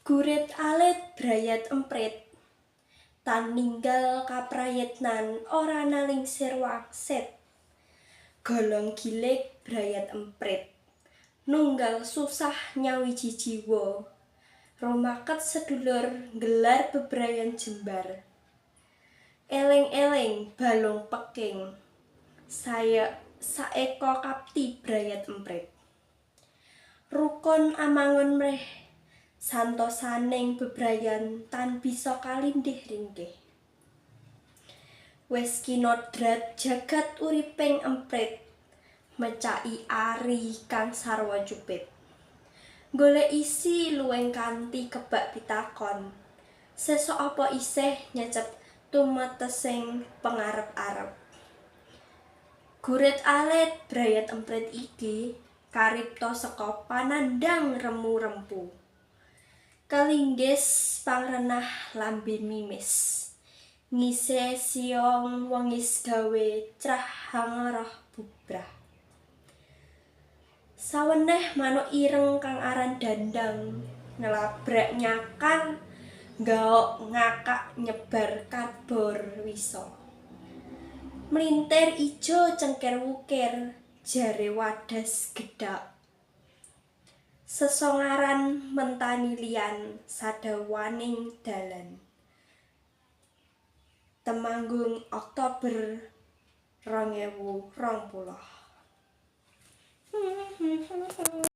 Gurit alit brayat emprit, tan ninggal kaprayitnan ora nalingsir wangsit. Golong gilig brayat emprit, nunggal susah nyawiji jiwa. Rumaket sedulur nggelar bebrayan jembar. Eling-eling balung peking, saya saeka kapti brayat emprit. Rukun amangun mrih santosaning bebrayan tan bisa kalindih ringkih. Wis kinodrat jagat uriping emprit, mecaki ari kang sarwa cupit. Golek isi luwing kanthi kebak pitakon. Sesuk apa isih nyecep tumetesing pengarep-arep. Gurit alit brayat emprit iki karipta saka panandhang remu rempu. Kelinggis pangrenah lambe mimis. Ngise siong wengis gawe crah hangoroh bubrah. Saweneh manuk ireng kang aran dandang nglabrak nyakar nggaok ngakak nyebar kabor wisa. Mlintir ijo cengkir wukir jare wadas gedhak. Sesongaran mentani liyan sadawaning dalan. Temanggung, Oktober 2020.